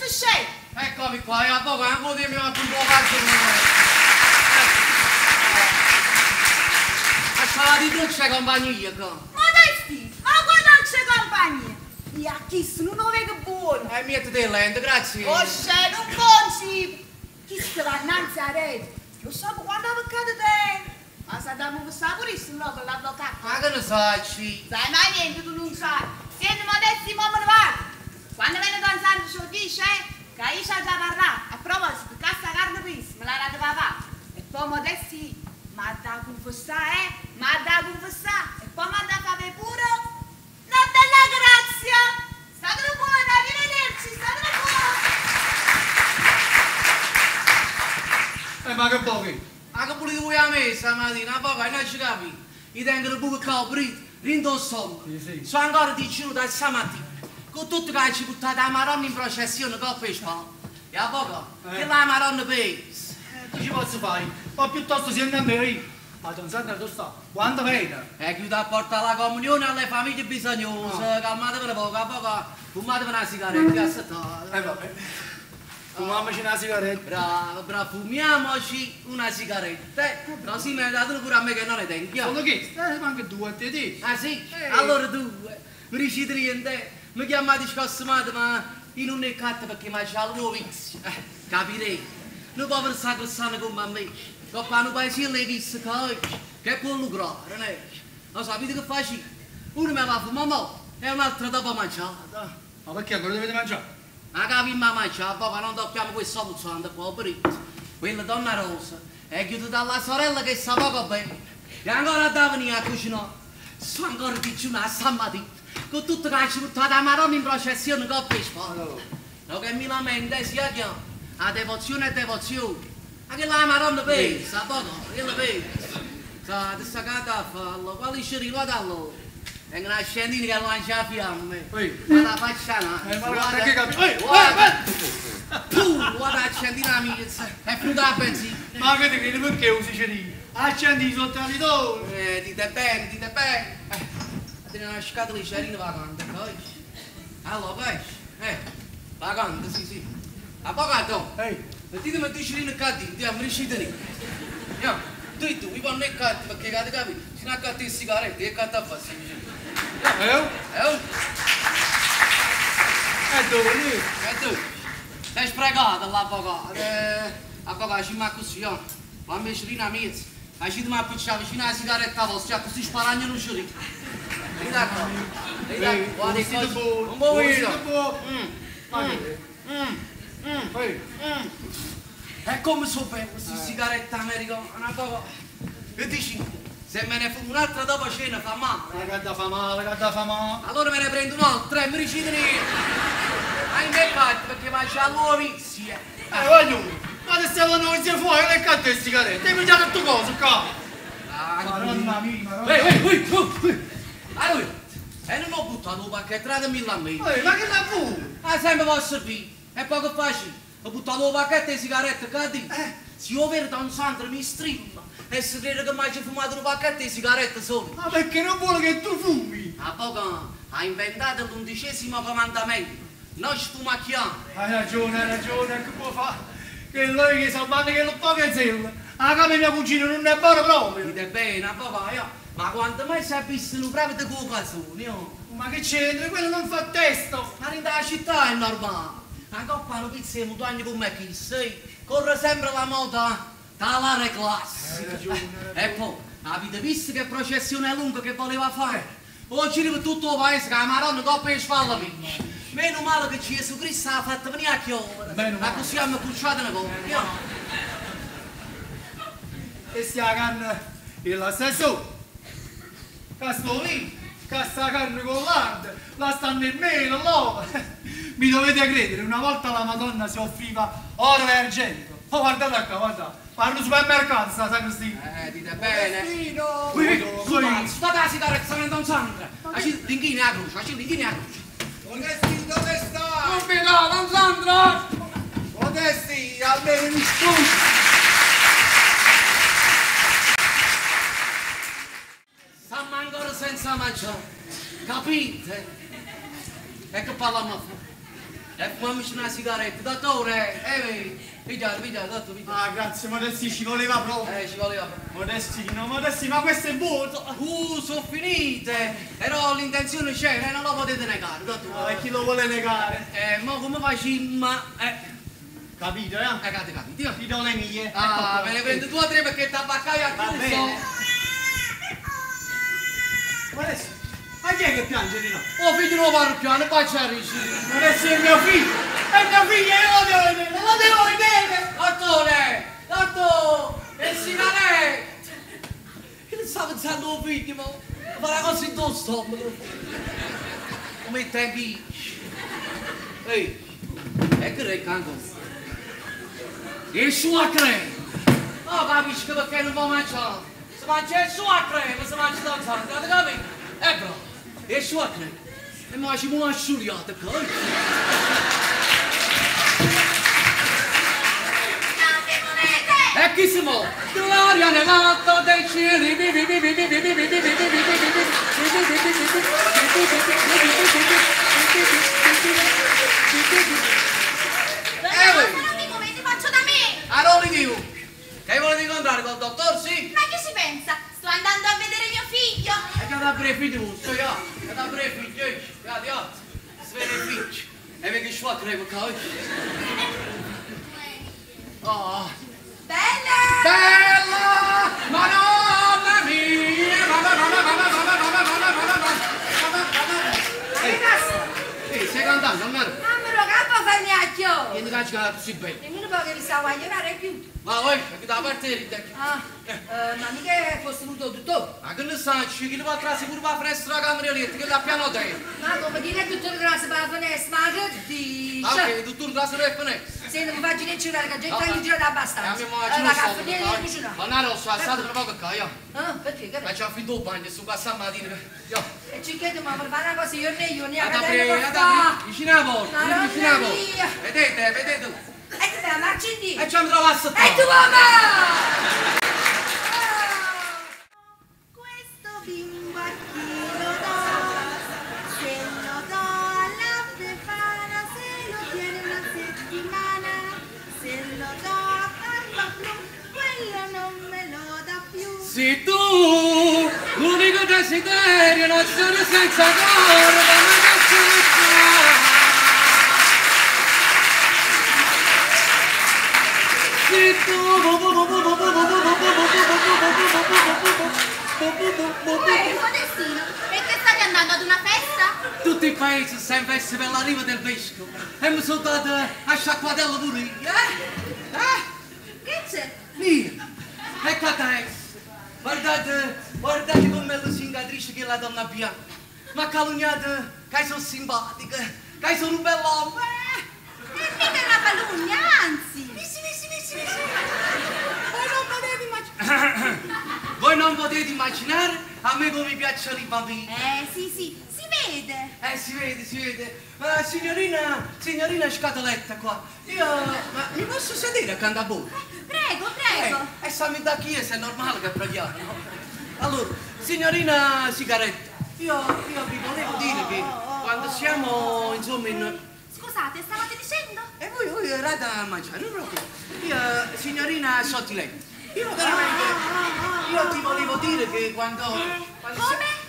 te sceta. Eccomi qua, e a poco ancora mi appunto la faccia. A sala di tu c'è compagnia qua. Modesti, ma qua non c'è compagnia. E a chi se non lo vedo buono. E mettete lente, grazie. Oh, c'è, non conci. Chi se va innanzi a rete? Lo so quando peccato te. Ma se andiamo a pure no con l'avvocato. Ma che ne sai? Sai mai niente, tu non sai. Senti, Modesti, mo me ne vado. Quando viene Don Sandro ci dice, che io ci ho già parlato. A proposito, cassa carne pis, me l'ha dato papà. E poi Modesti, mi ha da confessare, eh? Mi ha da confessare. E poi mi ha da fare pure una bella grazia. State buona, arrivederci, state buona. Ma che pochi? Ma che pure voi a me stamattina, poco, non ci capi. Io tengo il buco qua, rindo sonno. Sì, sì. Sono ancora dicenuto da stamattina. Con tutto che ci buttata la Madonna in processione, coppa e spalle. E a poco, che la Madonna pensa. Che ci posso fare? Ma piuttosto si a me io. Ma Don Sandro dove sta? Quando viene? E chiude a portare la comunione alle famiglie bisognose. Calmatevi un poco, a poco, fumatevi una sigaretta, aspettate. Vabbè. Fumiamoci una sigaretta. Bravo, bravo, fumiamoci una sigaretta. Così me ne date pure a me che non ne tengo. Sono che? Ma anche due a te dici. Ah sì? Allora due. Mi riuscite niente. Mi chiamate scossumato, ma io non ne catto perché mi c'ha il vizio. Capirei. Non povero sacrostano come a me. Coppa un paesino le chissà che può lucrare, non è? Non sapete che faccio? Uno me la fuma mo e un'altra dopo mangiata. Ma perché ancora dovete mangiare? Ma capimma mangiare, poi non tocchiamo questo puzzante, poverito. Quella donna Rosa è chiusa dalla sorella che sa poco bene. E ancora da venire a cucinare. Sono ancora digiuna stamattina. Con tutto che ci buttata la Madonna in processione coppa e spalle. No che mi lamenta sia chiaro. La devozione è devozione. Ma che la Madonna pensa, poco, che la pensa. Sa, ti sta cagata a farlo, quale ci riguarda allora? È una scendina che lancia fiamme. Ma la faccia no. Ma guarda che capisco. Guarda. Puh, guarda accendina mia. È venuta la benzina. Ma che ti credi perché usi cerino? Accendi sotto la litone. Dite bene, dite bene. Tiene una scatola di cerino vacante, capisci? Allora, capisci? Vacante, sì, sì. Avvocato. Ehi. Mettitemi due cerino qua dentro, mi riuscite lì. Andiamo. Tu, mi fanno il catto perché cade capi, se non catto le sigarette, che catto a fare? Eh? Eh? E dove lì? E tu? Sei sprecato l'avvocato. Avvocato, ci manca così, oh. Fammi cerino a mezzo. Facitemi appicciare vicino alla sigaretta vostra, così sparagnano un cerino. Vieni da qua. Vieni da qua. Guarda Siete buoni. Un po' Siete buoni. Ma che? Ehi. E come so bene questa sigaretta americana, una cosa. E dici, se me ne fumo un'altra dopo cena fa male. Ma che fa male, che fa male. Allora me ne prendo un'altra e mi riuscite. Ma in me fatto perché mangia all'uovizia. Voglio, ma se stiamo noi si fuori, non è catto le sigarette, hai mangiato tutto cosa qua. Madonna mia, madonna. Ehi, ehi, ehi, allora, e non ho buttato un pacchetto, datemi la me. Ehi, ma che la vuoi? Ma sempre posso servire, è poco facile. Ho buttato un pacchetto di sigarette, cadi. Se io vedo Don Sandro mi strilla e si crede che mi hagi fumato un pacchetto di sigarette solo. Ma perché non vuole che tu fumi? A poco ha inventato l'11° comandamento. Non sfumacchiare. Hai ragione, che può fare? Che lui che salvando che lo poco è zelo. La camera mia cugina non è buona proprio. Dite bene, a poco, io. Ma quanto mai si è visto un prevete con calzoni, oh? Ma che c'entra? Quello non fa testo. Ma in la città è normale. La coppa hanno pizza e montagne come chi sei. Corre sempre la moda dall'area classica. Hai ragione, hai ragione. E poi, avete visto che processione lunga che voleva fare? Oggi per tutto il paese che la Madonna coppa e spalla mia. Meno male che Gesù Cristo ha fatto venire a chiovere. Meno Ma male. così hanno cucciato una coppia. E sia carne e la stesso. Casto lì, cassa carne con l'arde, la stanno in meno, l'ova. Mi dovete credere, una volta la Madonna si offriva oro e argento. Oh, guardate qua, guarda. Parlo supermercato, sta sacrestina. Dite bene. Modestino! Qui, qui, state la sigaretta, non Sandra. L'inchini la croce, l'inchini la croce. Modesti, dove sta? Non vedo, Don Sandro! Modesti, almeno mi scusi. Stiamo ancora senza mangiare, capite? E che parliamo a fuoco? E fumiamoci una sigaretta, dottore, eh, pigliate, pigliate, dottore, pigliate. Ah, grazie Modesti, ci voleva proprio. Ci voleva proprio. Modestino, Modestino, ma questo è vuoto. Sono finite, però l'intenzione c'era e non lo potete negare, dottore. Ah, e chi lo vuole negare? Ma come facciamo? Capito, eh? Capito, capito. Ti do le mie. Ah, Ecco me qua. ne prendo 2 o 3 perché il tabaccaio ha Va chiuso. bene. Modesti, ma chi è che piange di no? Oh, figlio non parlo più, non faccio a ricevere. Modesti è mio figlio! È mio figlio, io lo devo vedere, lo devo vedere! Dottore! Dottore! E sigarette! Io non stavo pensando al figlio, ma fa una cosa in tuo stomaco. Come i tempi. Ehi, e che è ancora? E sua crema! Oh, capisco perché non può mangiare! Si mangia il sua crema, si mangia da tanto, avete capito? Ecco, e sua crema! E ma ci vuole una sciuliata, qua! E chi si muove? Gloria nell'alto dei cieli! Vi, vi, vi, vi, vi, vi, vi, vi, vi, vi, vi, vi, vi, vi, vi, Ma non mi muovete, faccio da me! Allora dico, che volete incontrare col dottor, sì? Ma che ci pensa? Sto andando a vedere mio figlio! E che da aprire figlio vostro, io! Che da aprire figlio, guarda, io! Si vede il figlio! E vedi che sua crema, qua! Oh! Bella! Bella! Madonna mia! Mamma, mamma, mamma, mamma, mamma, mamma, mamma, mamma, mamma! Ehi, stai cantando, non è? Mamma, lo capo fa gnacchio! Niente caccia che così bene. Nemmeno poco che mi stavo a guagliare più. Ma voi, che da parte di Ah, ma mica fosse venuto tutto. Ma che ne sai, chi va a sicuro va presto la camera lì, che la piano te. Ma come dire il dottore grasso per la finestra, ma che dici? Ah, ok, dottor grasso per la finestra. Senti, mi faccio nel girare, che gente anche girata abbastanza. Eh, La caffettiera di cucina. Ma no, lo so, state un poco qua, io. Ah, perché? Che Ma c'ho finito il bagno, su qua stamattina. Io. E ci chiedo, ma per fare una cosa io ne io ne Ad ho aprire, ad aprire, vicino alla porta, Madonna vicino alla porta. mia. Vedete, vedete. E che te la marci in di? E ci andrò a E tu mamma! Questo bimbo a chi lo do? Se lo do alla Befana, se lo tiene una settimana, se lo do a Barba Blu, quello non me lo dà più. Sei tu l'unico desiderio, non sono senza cuore, ma non Sei tu. Uè, Modestino, e che state andando ad una festa? Tutto il paese sta in festa per l'arrivo del vescovo e mi sono dato a sciacquatello pure io, eh? Eh? Che c'è? Mia, ecco adesso. Guardate, guardate com'è lusingatrice che è la donna bianca. Ma calunniate, che sono simpatica, che sono un bell'uomo. Eh? È mica una calunnia, anzi! Vissi, vissi, vissi, vissi. Voi non potete immaginare. Voi non potete immaginare a me come piacciono i bambini. Sì, sì, si vede. Si vede, si vede. Ma signorina, signorina Scatoletta qua, io, ma mi posso sedere accanto a voi? Prego, prego. E stiamo da chiesa, è normale che preghiamo, no? Allora, signorina Sigaretta, io vi volevo dire che quando siamo, insomma, in... Scusate, stavate dicendo? E voi erate a mangiare, non preoccupate. Io, signorina Sottiletta, io veramente, io ti volevo dire che quando... quando Come?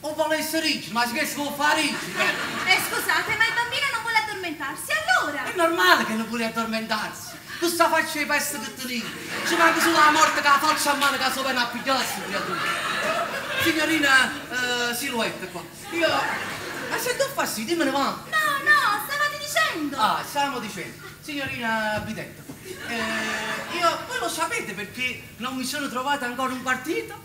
O vuole essere ricco, ma che si può fare ricco? Scusate, ma il bambino non vuole addormentarsi, allora? È normale che non vuole addormentarsi. Questa faccia di peste che ti dico. Ci manca solo la morte che la faccia a mano che sopra a pigliarsi, creatura. Signorina Silhouette qua. Io... Ma se do fastidio, me ne va. No, no, stavate dicendo. Ah, stavamo dicendo. Signorina Bidetto, io... Voi lo sapete perché non mi sono trovata ancora un partito?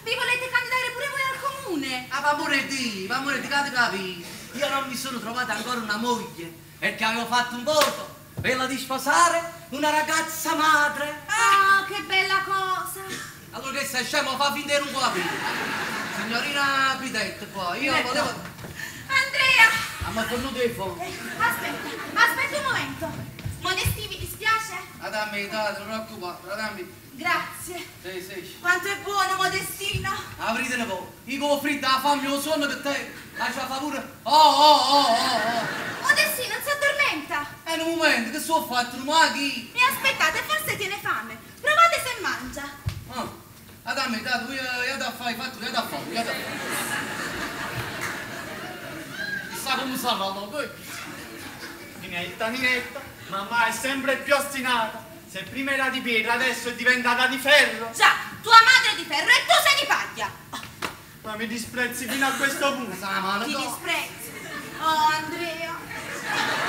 Vi volete candidare pure voi al comune? Ah, va pure di, va pure di, capi. Io non mi sono trovata ancora una moglie perché avevo fatto un voto. Quella di sposare una ragazza madre. Ah, oh, che bella cosa! Allora che sei scemo, fa finta di non capire. Signorina Bidetto qua, io volevo... Andrea! Ah, ma tornato il fuoco. Aspetta, aspetta un momento. Modesti, vi dispiace? Adammi, dai, non preoccupare, adammi. Grazie. Sì, sì. Quanto è buono, Modestino. Aprite un po'. Io con fredda la fame, io sonno che te. Lascia fa pure. Oh, oh, oh, oh, oh. Modestino, un momento, che so fatto un macchino. E aspettate, forse tiene fame. Provate se mangia. Ah, a me, dato, io, io da fare, fatto, io da fare, io da fare. Chissà come sarà allora. Ninetta, Ninetta, mamma è sempre più ostinata. Se prima era di pietra, adesso è diventata di ferro. Già, tua madre è di ferro e tu sei di paglia. Oh, Ma mi disprezzi fino a questo punto. Sa, ma ti disprezzo. Oh, Andrea.